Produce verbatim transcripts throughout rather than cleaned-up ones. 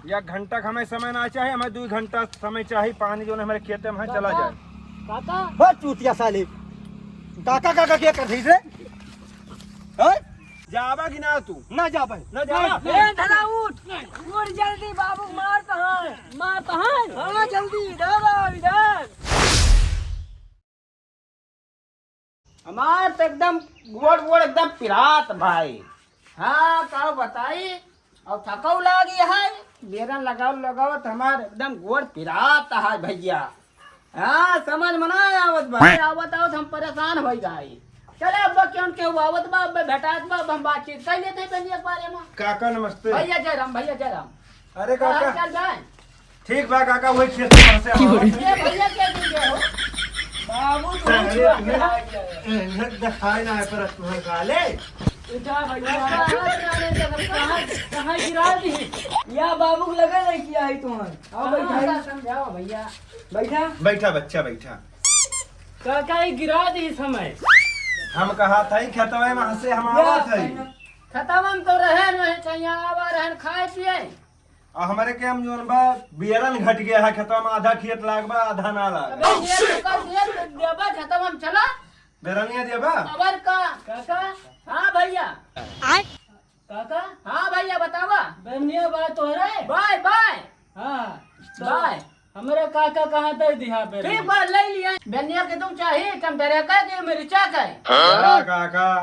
एक घंटा का हमें समय ना चाही, हमें दुइ घंटा समय चाही। पानी जौन हमरे खेते में है, चला काका, जाए। काका। बस चूतिया साले, काका काका क्या कर रही रे? हैं? जाबा कि ना तू? ना जाबे। ना जाबे। ए, धरा उठ। उठ जल्दी, बाबू मारत हैं। मारत हैं? हाँ, जल्दी, इधर आओ, इधर। हमार तो एकदम गोड़, गोड़ एकदम पिरात भाई। हाँ, का बताई? अब थकौ लागी है, बेरन लगावत लगावत हमार एकदम गोड़ पिरात है भइया। हाँ, समझ में ना आवत बा। आवत आवत हम परेशान होइ गए। चले अब क्यों केहू आवत बा, अब भेटात बा, अब हम बातचीत कर लेते हैं बेनिया के बारे में। काका नमस्ते। भइया जय राम, भइया जय राम। अरे का हाल काका। चाल बा? ठीक बा काका, वही खेत में से आवा। ये भइया क्या दिन गए हो? बाबू तो अरे तुम्हें, तुम्हें दिखाई ना है पर तुम्हें साले। उठा भइया। कहाँ, कहाँ गिरा दी? या बाबू के लगे नहीं किया है तुम्हें। आओ बैठा। हाँ, समझाओ भइया। बैठा। बैठा बच्चा, बैठा। काका, ई गिरा दी समय। हम कहा था, ई खेतवा में से हम या आवत है। खेतवा में तो रहे नहीं, कहीं आवा रहन खाए पिए। आ हमरे के हम जौन बा, बियरन घट गया है, खेतवा में आधा खेत लाग बा, आधा ना लाग। अबे ये तो कर दिया, तो देबा खेतवा में चला। बेरनिया देबा? अबर का? काका? हाँ भइया। आय? काका? हाँ भइया, बतावा। बेरनिया बा तोहरे? Bye, bye. हाँ, तो बाय। हमरे काका कहाँ दे दिहा बेरनिया? ठीक बा, ले लिया। बेरनिया के तुम चाही, कम डरे का कि मिर्चा का है? हाँ? काका,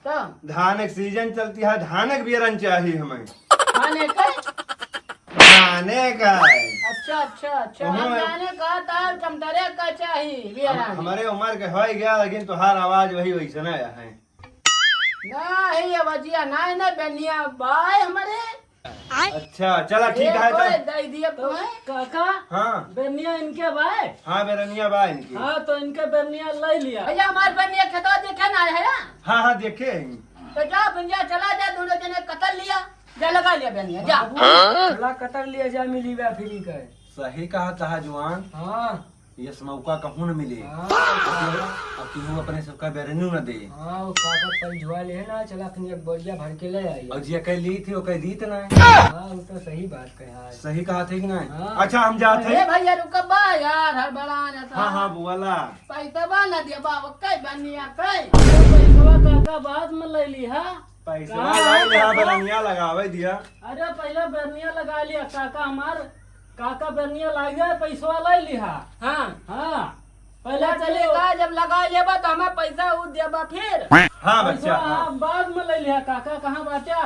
तो? धान के सीजन चलती है, धान के बियरन चाही हमें। धाने का? धाने का। अच्छा, अच्छा, अच्छा। हम हाँ। जाने का था, कम डरे का चाही, हम, बियरन। हमरे उम्र के होइ गया, लेकिन तोहार आवाज वही वैसे ना है। ना है ये बजिया, ना है ना बेनिया बाय हमरे। अच्छा, चला ठीक ये है कोई तो। दे दिए तो तुम्हें? काका, हाँ। बेनिया इनके बाय? हाँ, बेरनिया बा इनकी। हाँ, तो इनके बेरनिया ले लिया। भइया, हमार बेनिया खेतवा देखे ना है? हाँ, हाँ, देखे हैं। तो जा भैया, चला जा, दोनों जने कतर लिया, जा लगा लिया बेनिया, जा। बाबू, हाँ? चला कतर लिया जा, मिली बा फ्री का। सही कहा तहा जुआन। हाँ। यस मौका कहूँ न मिले। हाँ। अब केहू अपने सबका बेरनियो न दे। हाँ, वो काका पंजुआ ले ना, चला अपनी एक बोरिया भर के ले आई। और जिया कह ली थी, वो कह दी तो ना। हाँ, वो तो सही बात कहा। सही कहा थे कि नहीं? हाँ। अच्छा, हम जात अरे हैं। भैया, रुका बा यार, हड़बड़ा ना था। हाँ, हाँ, बोला। पैसा बा ना दिया बा, वो कई बनिया कई। पैसवा काका बाद में ले ली, हाँ? पैसवा कहाँ ले लिहा, काका? बेरनिया लगावे दिया। अरे, पहले बेरनिया लगा लिया, काका हमार, काका बेरनिया लाग गया, पैसवा ले लिहा। हाँ। हाँ, पहले चला चलिए। चलिए, का जब लगा लेबा तो हमें पैसा उ देबा फिर। हाँ, बच्चा, पैसवा हाँ। आप बाद में ले लिहा, काका कहाँ बाट्या?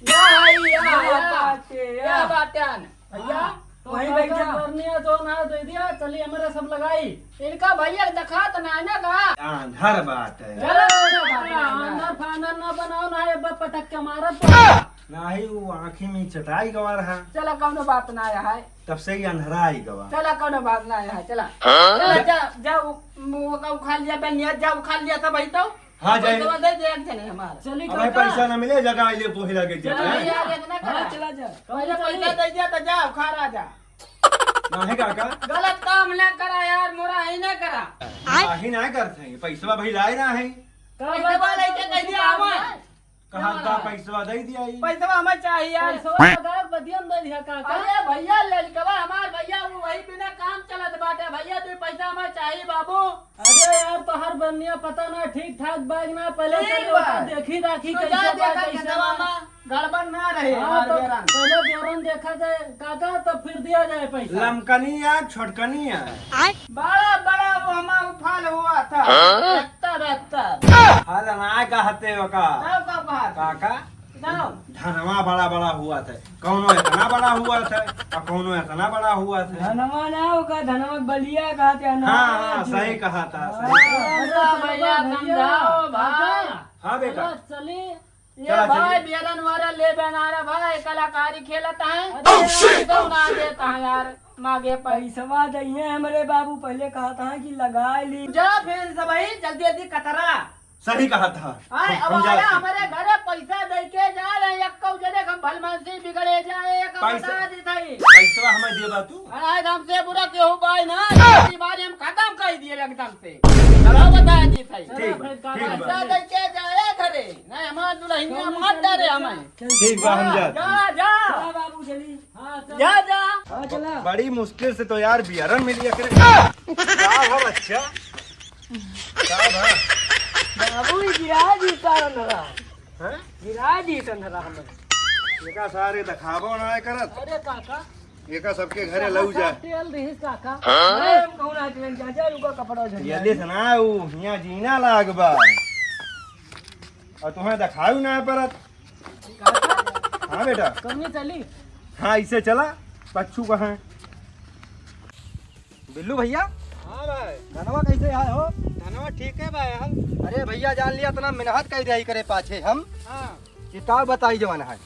या है, या, या या। बाटे, या या। बाट्या न। भैया, हाँ, तो वहीं काका बैठा। बरनिया तो ना दे दिया, चली हमरे सब लगाई। इनका भैया देखात ना है ना का? आंधर बात है। चलो, चलो, बात ना है। आंधर फांधर ना बनाओ ना, ये ब-, पटक के मारत तो। नाही, वो आँखी में चटाई गवा रहा। चलो, कौनो बात ना है। तब से ही अंधरा ही गवा। चलो, कौनो बात ना है, चला। हाँ? चला, जा, जा, उ-, उ-, उखा लिया, बनिया, जा, उखा लिया सब, भाई तो। हाँ, जाइए। पैसा दे दे, एक जने हमारा। चली अब भाई काका। पैसा ना मिले, जगह ले पोहिला के चला जाए। यार, इतना हाँ, करा। चला जा। पहले चली। पैसा दे दिया तो जा, उखाड़ा जा। नाही काका। गलत काम ना करा यार, मोरा ही ना करा। नाही ना करते हैं, पैसा भाई लाए ना है। का पैसा बात वाले के कह दिया हमार। कहा था पैसा दे दिया ही। पैसा हमें चाहिए यार। पैसा लगा के बदिया में दे दिया काका। अरे भैया, लड़कवा हमार भैया, वो वही बिना काम चलत बाटे भैया, तू पैसा हमें चाहिए बाबू। अरे यार, तोहार बनिया पता ना ठीक ठाक बा कि ना, पहले ठीक चलो बा। ओका देखी राखी तू कैसे जा बा, देखा कैसे खेतवा बा। में गड़बड़ ना रहे हाँ, हमार तो बेरन। पहले बेरन देखा जाए काका, तब फिर दिया जाए पैसा। लमकनी या छोटकनी या? बड़ा बड़ा वो हमार उफाल हुआ था। हाँ? बेहतर, बेहतर। अरे ना कहते ओका। तब का बात? काका? बताओ। धनवा बड़ा बड़ा हुआ था, कौनो इतना बड़ा हुआ था और कौनो इतना बड़ा हुआ था। धनवा ना होगा, धनवा बलिया कहते हैं ना। हाँ, हाँ, सही कहा था, सही कहा। अरे भैया, समझाओ भाई। हाँ बेटा। चला, चली। ये चला, भाई, चली। बेरन वाला ले बनारा भाई, कलाकारी खेलत है। अरे तो ना देता है यार, मागे पैसा। पैसवा दइहे हमरे बाबू, पहले कहा था कि लगा ली। जा फिर सबही जल्दी जल्दी कतरा। सही कहा था। आए, अब हम जाते आया हैं। हमारे घरे पैसा दे के जा रहे हैं, एक्को जने हम भलमानसी बिगड़े जाए, एक पैसा, बता दी थई। पैसा हमें देबा तू? अरे, आज हमसे बुरा केहू बाई ना, ये बात हम खत्म कर दिए एकदम से। चलो। अब बता दी थई। ठीक बा, ठीक बा। पैसा दे के जाए, अरे, नहीं, हमार दुल्हनिया मार डारे हमें। ठीक बा, हम जात। जा, जा। जा बाबू, चली। हाँ, चल। जा, जा। हाँ, चला। बड़ी मुश्किल से तो यार बियरन मिली एकरे। का भा बच्चा? का भा? बाबू, ई गिरा दी तारन रहा। हैं? गिरा दी तन रहा हमन। एका सारे देखाबो ना करत। अरे काका, एका सबके घरे लऊ जा। तेल दिहिस काका। हाँ? अरे हम कहूँ ना दिलन जा, जा रुका कपड़ा झड़ ये जाए। देख ना, ऊ हियाँ जीना लाग बा। और तुम्हें देखाऊ ना परत। काका? हाँ बेटा। कौन चली? हाँ, इसे चला। पच्छू कहाँ है? बिल्लू भैया। हाँ भाई। धनवा कैसे है हो? धनवा ठीक है भाई, हाल। अरे भैया, जान लिया, इतना मेहनत कर दिया ही करे पाछे हम। हाँ। कि का बताई जवान है।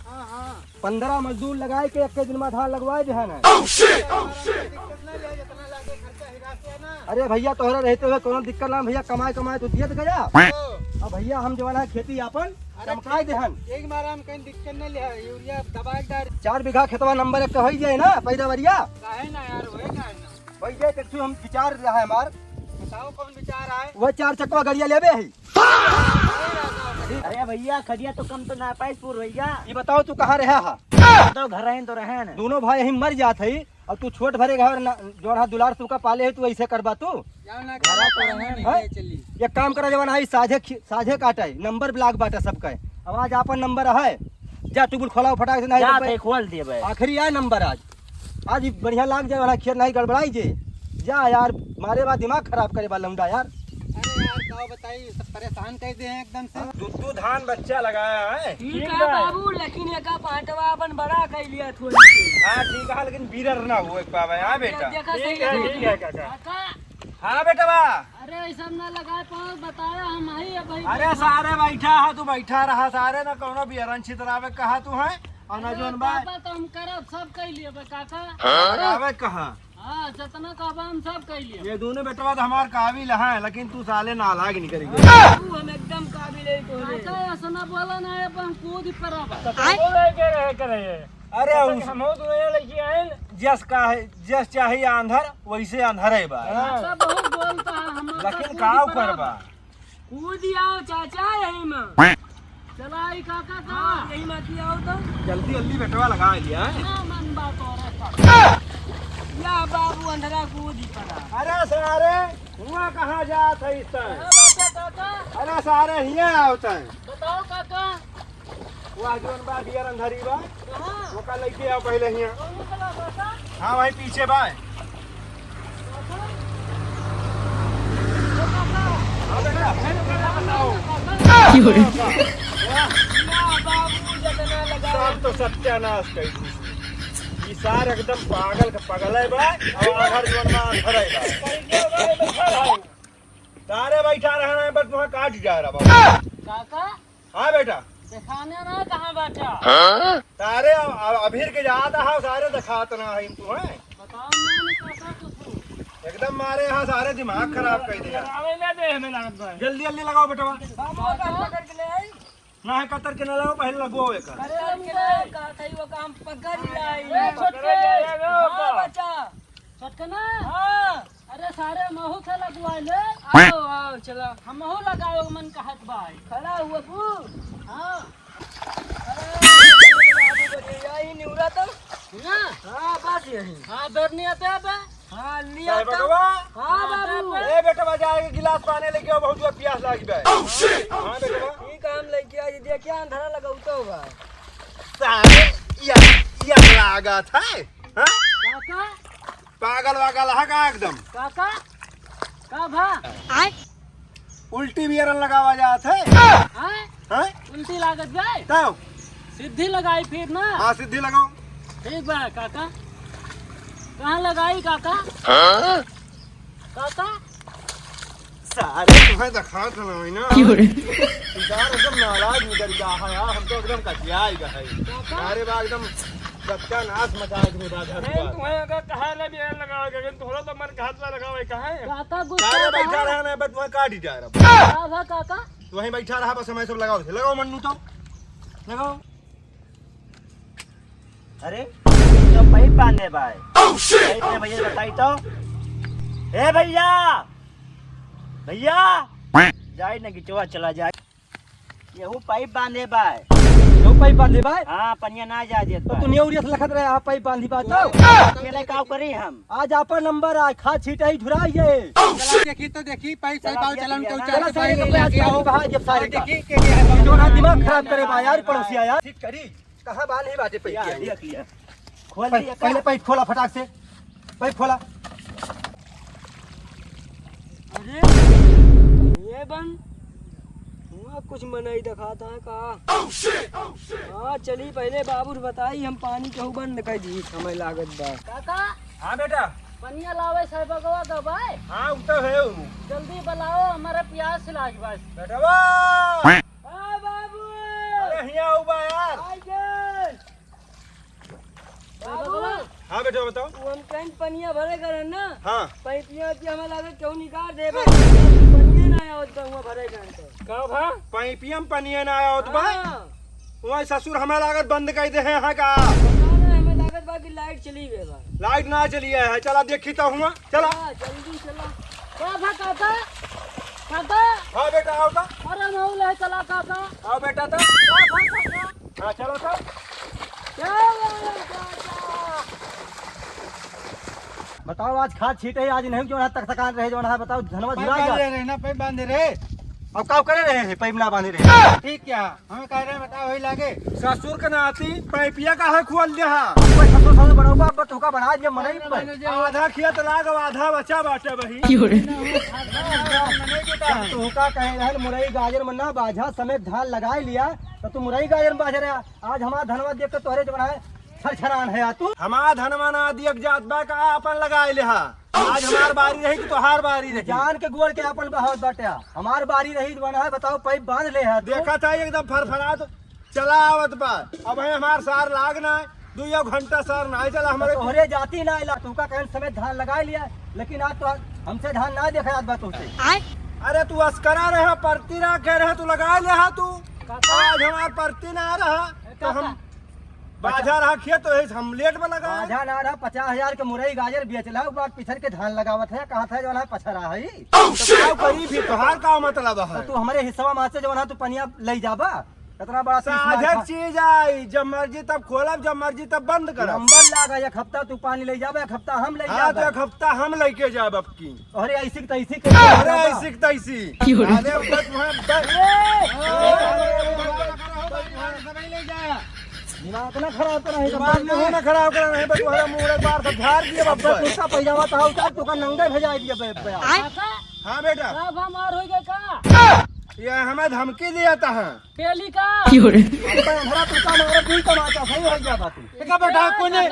हाँ, हाँ। पन्द्रह मजदूर लगाए के एक दिन में धान लगवाए दे है ना। Oh, shit! Oh, shit! दिक्कत ना ले, जितना लागे खर्चा हिसाब से है ना। अरे भैया, तोहरा रहते हुए कोनो दिक्कत ना भैया, कमाए कमाए तो दियत गया। ओ। अब भैया, हम जवान है खेती आपन अरे चमकाए ठीक, देहन। एक बार हम कहीं दिक्कत नहीं ले, यूरिया दवाई डाल। चार बीघा खेतवा नंबर एक का होई जाए ना पैदावारिया। काहे ना यार, होए काहे ना। वही जाए, तब से हम विचार रहा है हमार। बताओ कौन विचार आए? वह चार चक्का गड़िया लेबे है। अरे भैया, खड़िया तो कम तो ना पाइस पूर भैया। ये बताओ, तू कहाँ रहा हा? तो घर ही तो रहे न। दोनों भाई यहीं मर जात है, और तू छोट भरे घर ना, जोड़ा दुलार तू का पाले है, तू ऐसे करबा तू? जाओ ना, घरा तो रहे न। हैं? चली। एक काम करा, जवान आई साझे खी-, साझे काटे, नंबर ब्लॉक बाटे सबका। अब आज आपन नंबर है, जा टुबुल खोलाओ फटाक से, नहीं जा तो पे पे खोल देबे। आखिरी आए नंबर आज। आज ही बढ़िया लाग जाए, वाला खेत नहीं गड़बड़ाई जे। जा यार, मारे बा दिमाग खराब करे बा लौंडा यार। अरे यार, का बताई, सब परेशान कर दे हैं एकदम से। दू दू धान बच्चा लगाया है। ठीक ठीक है बा। बाबू, लेकिन एका पाटवा अपन बड़ा कर लिया थोड़ी सी। हाँ ठीक है, लेकिन बीरर ना हो एक बाबा, हाँ बेटा। देखा सही ठीक है, लगा। ठीक है काका। काका। हाँ बेटा बा। अरे, ई सब ना लगाए पाओ, बताया हम ही अब भाई अरे बैठा। सारे बैठा है, तू बैठा रहा सारे, ना कोनो बियरन छितरावे कहा तू है, और ना अरे जोन बा। पापा, तो हम करब, सब कह लिए बे काका। हाँ? करावे कहा? हाँ, जितना कहबा हम सब कह लिए। ये दोनों बेटवा तो हमार काबिल है, लेकिन तू साले नालायक निकल गए। तू हम एकदम काबिल है तो रे। काका, ऐसा ना बोला ना, अब हम कूद ही पड़ा बा। तो कब बोला के रहे करे? अरे तो उस हम हो तो ये लेके आए न। जस का है, जस चाहे आंधर, वैसे आंधर है बा। हाँ। काका बहुत बोलता है, हम लेकिन तो कूद ही काव पड़ा करबा? बा। कूद आओ चाचा यही में। चला आई काका का। हाँ, यही में की आओ तो। जल्दी जल्दी बेटवा लगा लिया है। ना मन बात हो रहा है। या बाबू अंधरा कूद ही पड़ा। अरे सारे, हुआ कहाँ जात है इस टाइम? कहाँ बात है काका? अरे सारे, हियाँ आवत है। बताओ काका। वाह, जोन बा बियर अंधरी बा। कहाँ? ओका लइके आओ पहिले हियाँ। कौन वाला काका? हाँ, वही पीछे बा। काका? हाँ, बेटा, फिर ओकरा बताओ। काका? वाह। ना बाबू, जतना लगा। सब तो सत्यानाश कर दी। ई सार एकदम पागल के पगल है बा, और आधार जोन में अंधर है बा। तारे बैठा रहना है, बस वहाँ काट जा रहा बाबू। काका? हाँ बेटा। दिखाने ना कहाँ बैठा? तारे अब, अब अभीर के जात हा, सारे दिखात ना है तू है। बताओ ना, नहीं काका कुछ। एकदम मारे यहाँ सारे दिमाग खराब कर दिया। लगावे ना दे हमें लागत बा। जल्दी जल्दी लगाओ बेटवा। बाबू, काका? पकड़ के ले आई। ना है कतर के ना लगाओ, पहले लगवाओ एक। कतर के ले आई, का कही वो काम पकड़ ले आई। ए, छोटके। हाँ, बच्चा। छोटके ना? हाँ। अरे सारे महू से लगवा ले। आओ, आओ, चला। हमहू लगावे मन कहत बा। खड़ा हुआ बू। हाँ। अरे, बाबू, बजे, यही निउरा तो। ना? हाँ, बस यही। हाँ, डर नहीं आता है बे? हाँ, लिया साहब तो। बगवा। हाँ, बाबू। ए, बेटवा, जाए के गिलास पानी लेके आओ, बहुत जोर प्यास लागी बा। Oh, shit! हाँ, बेटवा। ई काम लेके आई, देखिए, अंधारा लगाऊ तो बा। सारे, या, या लागत है, हाँ? काका? पागल वागल है का एकदम? काका, का भा? आय? उल्टी बियरन लगावा जात है। हाँ? हाँ? उल्टी लागत जाए? तब? सिद्धि लगाई फिर ना। हाँ, सिद्धि लगाओ। ठीक बा, काका। कहाँ लगाई, काका? हाँ? काका? सारे तुम्हें दिखात ना होई ना। क्यों रे? यार एकदम नाराज निकल गया है यार, हम तो एकदम कटियाई गए हैं। काका? अरे बा एकदम सत्यानाश मचा के बा घर अरे पर। तुम्हें अगर कहा ना भी लगाओ, अगर थोड़ा तो मन घात में लगाओ, कहाँ है? काका गुस्सा सारे बैठा है। रहा ना, बस वहाँ काट ही जा रहा। का भा काका? वहीं बैठा रहा, बस हमें सब लगाओ, लगाओ मन्नू तो, लगाओ। अरे, तो पाइप बांधे भाई। Oh, shit! पाइप में भैया बताई तो। ए भैया, भैया, जाए ना गिचवा चला जाए। यहू पाइप बांधे बाय। यहू पाइप बांधे बाय? हाँ, पनिया ना जा देत तो बाय। तू नेवरिया से लखत रहे, आप पाइप बांधी बाय तो? अकेले काव करी हम? आज आपन नंबर आय, खाद छीटही झुराई ये। चला देखी तो देखी, पाइप सही चला बाल भैया, चलन भैया, के ना। उचार चला के सारे पाइप कपड़े लगा आज के आओ। बाहर जब सारे और का। देखी, के, के, ये जोन है दिमाग खराब करे बा यार, पड़ोसिया यार। ठीक करी। कहाँ बांधी बाटे पैसा? या, या, या। खोल पह-, दिया का? पहले पाइप खोला फटाक से, पाइप खोला। अरे, ये बन, हुआ कुछ मनई दिखाता है का? हाँ, चली पहले बाबू से बताई, हम पानी केहू बंद कर दी, समय लागत बा। काका। हाँ बेटा। पनिया लावे साहब बगवा गवाए। हाँ, उ तो है उ। जल्दी बुलाओ, हमारे प्यास लाग बस। बेटवा। हाँ बाबू। अरे हियाँ आऊ बा यार। आइए। बाबू। हाँ बेटा बताओ। वो हम कहीं पनिया भरे गए ना। हाँ। पाइपिया के हमें लागत केहू निकाल दे बा। पनिया ना आवत बा हुआ भरे गए तो। का भा? पाइपिया में पनिया ना आवत बा? हाँ। वहाँ ससुर हमें लागत बंद कर दे हैं, हाँ का? पता ना, हमें लागत बा कि लाइट चली गई बा। लाइट ना चली है, चला देखी तो हुआ, चला। हाँ, जल्दी चला। का भा काका? काका? हाँ बेटा, आओ तो। अरे नौ ले चला काका। आओ बेटा तो। का भा काका? हाँ, चलो तो। क्या हुआ रे काका? बताओ, आज खाद छीटे, आज नहीं जो है तक थकान रहे, जो है बताओ, धनवा पाइप झुरा बांधे गया। रहे ना, पाइप बांधे रहे। अब का करे रहे हैं, पाइप ना बांधे रहे। ठीक क्या? हमें कह रहे हैं, बताओ, वही लागे। ससुर के नाती पाइपिया काहे खोल दे हा? कोई ससुर साले बनाऊंगा, अब तोहका बना दिया, मनई पर। आधा खेत लाग, अब आधा बचा बाटे बही। क्यों रे? तोहका कहे रहन, मुरई गाजर में ना बाझा, समेत धान लगाए लिया, तो तू मुरई गाजर में बाझ रहा। आज हमार धनवा देख के तोहरे जो है, छरछरान है तू। हमार धनवा ना दियक जात बा का, आपन लगाए ले हा। आज हमार बारी रही कि तोहार बारी रही? जान के गोड़ के आपन बहावत बाटे। हमार बारी रही, जवान है, बताओ, पाइप बांध ले हा तू। देखा था एकदम फरफरात चला आवत बा। अब है हमार सार लाग ना, दुइयो घंटा सार ना चला हमारे। तोहरे जाती ना इला, तू का कहन समेत धान लगा लिया, लेकिन आज तो हमसे धान ना देखा जात बा तुमसे। अरे तू अस्करा रहा, परती रहा, कह रहा तू लगा ले हा तू। काका। आज हमार परती ना रहा, तो हम काका। बाजार रहा खेत, तो यही हम लेट में लगा। बाजार ना रहा, पचास हजार के मुरई गाजर बेच ला, एक बार पिछड़ के धान लगावत है, कहा था जो ना पछा रहा है। तो क्या करी फिर, तोहार का मतलब है? तो तू हमारे हिस्सा में से जो ना तू पनिया ले जाबा, इतना बड़ा तीस साझक मार खा- चीज आई, जब मर्जी तब खोलब, जब मर्जी तब बंद करब। नंबर लागा, एक हफ्ता तू पानी ले जाबा, एक हफ्ता हम ले हाँ, तो जाबा। एक हफ्ता हम लेके जाब अब की। अरे ऐसी की तैसी के अरे ऐसी की तैसी। क्यों रे? अरे बस वहाँ बस। दिमाग ना खराब करा है, दिमाग नहीं ना खराब करा है, बस तुम्हारा मुंह एक बार सब झाड़ दिए अब बब्बर। कुर्ता पैजामा तो उतार, तो का नंगे भेजा दिया बे, बे। हाँ बेटा। सब हमार हो गए का? ये हमें धमकी दिया था, हाँ। पेली का? क्यों रे? अब तो हमारा कुर्ता मारे, दुई तमाचा सही हो गया बात। देखा बैठा, कोने,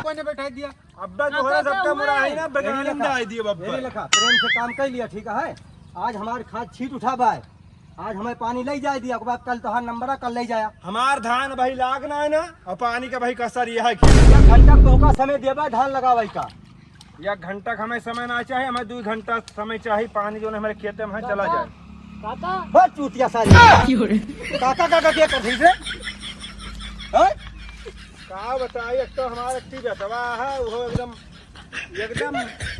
कोने बैठा दिया। अब्बा जो है सबका मुराही ना, बगाने में डाल दिए बब्बर। मेरे लखा, प्रेम से काम कर लिया, ठीक है? आज हमार खाद छीट उठा बा। आज हमें पानी ले जाए दिया, ओकर बाद कल तोहार नंबर आ, कल ले जाया। हमार धान भाई लाग ना है ना, और पानी का भाई कसर यह है कि एक घंटा को तोहका समय देबा धान लगावे का। एक घंटा का हमें समय ना चाहे, हमें दो घंटा समय चाहे, पानी जो है हमारे खेते में चला जाए। काका। हो चूतिया सारी। क्यों रे? काका, काका क्या कर रही रे? हैं? का बताई, एक तो हमारा टी बेटवा है, वो एकदम, एकदम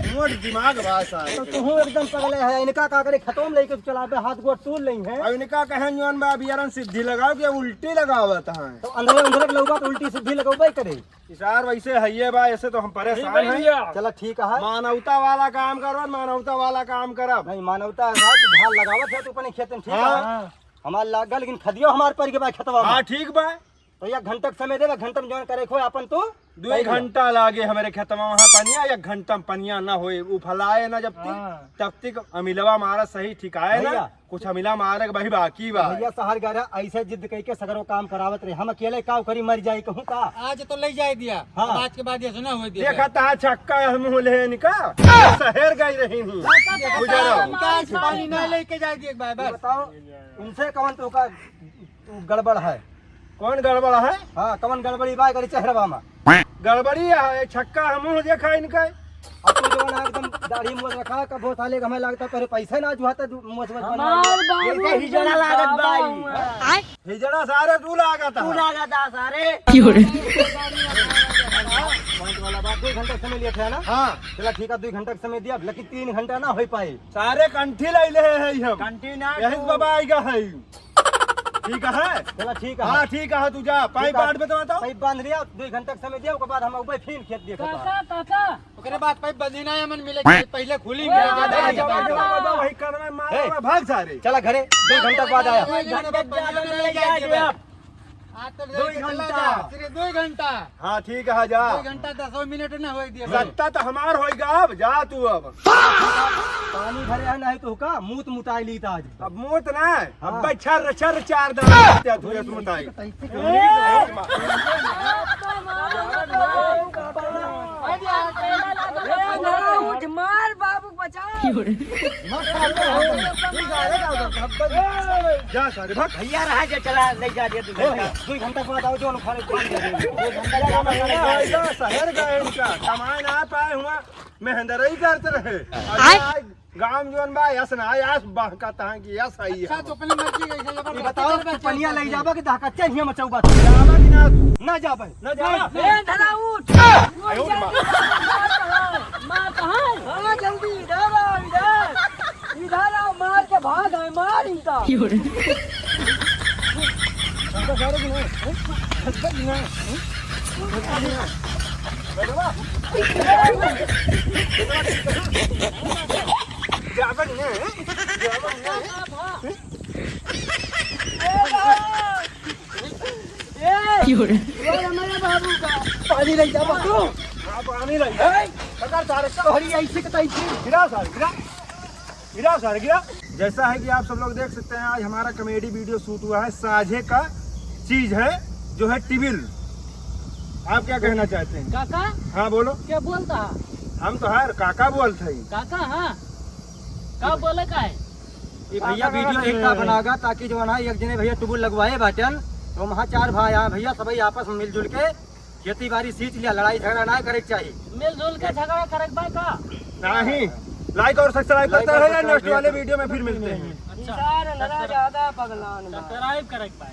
मोट दिमाग बा सारे। तो तू एकदम पगले है, इनका का करे, खतम लेके चला बे, हाथ गोड़ तोड़ लें हैं। अब इनका कहें जौन बा, बियारन सिद्धि लगाओ कि उल्टी लगावत हैं। तो अंधरे, अंधरे के लौबा तो उल्टी सिद्धि लगौबे करे। ई सार वैसे हइये बा, ऐसे तो हम परेशान हैं। चला ठीक है। मानवता वाला काम करब, मानवता वाला काम करब। नहीं, मानवता है, धान लगावत है तो अपने खेत में ठीक है। हाँ। हमार लागल, लेकिन खदियो हमार पड़ के बा खेतवा में। हाँ, ठीक बा। तो एक घंटा के समय देबे, घंटा में जौन करे खोए आपन तू दुई घंटा लागे हमरे खेतवा, वहाँ पनिया, एक घंटा में पनिया ना होए, उ फलाए ना जब तक, हाँ। तब तक अमिलवा मारा सही ठिकाए ना, भैया। कुछ अमिला मारे के भाई बाकी बा। भैया सहर गारा ऐसे जिद कई के सगरो काम करावत रहे, हम अकेले का करी, मर जाई कहूँ का। आज तो ले जाए दिया, हाँ। अब आज के बाद ये सुना हुए दिया। देखा ता छक्का हम मुँह ले इनका, शहर गई रही हूँ। देखा ता गुजरा। हम आज पानी ना लेके जाए दिए एक बार बस। बताओ, उनसे कवन तो का तू गड़बड़ है। कौन गड़बड़ है? हाँ, कौन गड़बड़ी बा, एकरी चेहरवा में? गड़बड़ी है, छक्का हमहू देखा इनका। अब तू जवन है एकदम दाढ़ी मोछ रखा, कबो साले का हमें लागता तोरे पैसे ना जुहाता, तू मोछ मोछ बना हमार ले। बाबू ये हिजड़ा लागत बाबा बाई। हुआ। आय? हिजड़ा सारे तू लागत तू है। लागत है सारे। क्यों रे? पाँच वाला बात, दो घंटा समय लिया था ना? हाँ। चला ठीक है, दो घंटा का समय दिया, लेकिन तीन घंटा ना हो पाए। सारे कंठी लाई ले है हम। कंठी ना यही तू। बाबा आएगा है। ठीक है? चला, ठीक है। हाँ, ठीक है, तू जा, पाइप ठीक है। बांध में तो बताओ। पाइप बांध लिया, दो घंटा के समय दिया, ओकर बाद हम अउबे फिर खेत देखे का, का। का, का, का? ओकरे बाद पाइप बंधी ना है, मन मिले के पहिले खुली में। ए, जा, जा, जा, जा, जा, वही करना है, मार, ए। मार, भाग सारे। चला घरे, दो घंटा के बाद आया। दो घंटा के बाद बंधी ना ले जाए देबे। आप। आज तो दो लेके चला घंटा। जा, सिर्फ दो घंटा। हाँ, ठीक है, जा। दो घंटा दसों मिनट ना होई दिया। सत्ता तो हमार होइगा अब, जा तू अब। पानी भरे है नहीं तो का, मूत मुताई ली आज। अब मूत ना, हाँ। अब छर छर चार दाना तू मुताई। ए, उठ मार बाबू, बचाओ। जा सारे, भाग। भैया रहा जे चला, ले जा दे, दो घंटा। दो घंटा के बाद आओ, जो उखाड़े, उखाड़ दे। दो घंटा के बाद आओ। शहर गए इनका, कमाए ना पाए हुआ, मेहंदरई करते रहे। अब आय। आज गांव जौन बा, यस ना, यस बहका तहाँ की यस आई है। अच्छा, तो अपने मर्जी के हिसाब से ये बताओ, तू पनिया ले जाबा कि दहका चेन हिया मचौबा? जाबा कि ना तू? ना जाबे। ना जाबा। ए, धरा उठ। आयो रे माँ। माँ कहाँ है? हाँ, जल्दी, इधर आओ, इधर। इधर आओ, मार के भाग आए, मार इनका। ए, क्यों रे? ये हमारे बाबू का। पानी ले जा बाबू। हाँ, पानी ले जा। ए, पकड़ सारे का। अरे, ऐसे के तैसे। गिरा सारे, गिरा। गिरा सारे, गिरा। जैसा है कि आप सब लोग देख सकते हैं, आज हमारा comedy video shoot हुआ है। साझे का चीज है, जो है टिबिल। आप क्या कहना चाहते हैं? काका? हाँ, बोलो। क्या बोलता है? हम तो हर काका बोलते हैं। काका, हाँ। का बोले का है? ये भैया video एक का बनागा, ताकि जो है ना, एक जने भैया टिबिल लगवाए बाटन, तो हम हाँ चार भाई, हाँ भैया, सभी आपस में मिलजुल के खेती बाड़ी सींच लिया, लड़ाई झगड़ा ना करे के चाही। मिलजुल के झगड़ा करे के बा का? नहीं, like और subscribe करते रहे, next वाले video में फिर मिलते हैं। अच्छा। इंसान अंधरा ज्यादा पगलान बा। Subscribe करे के बा।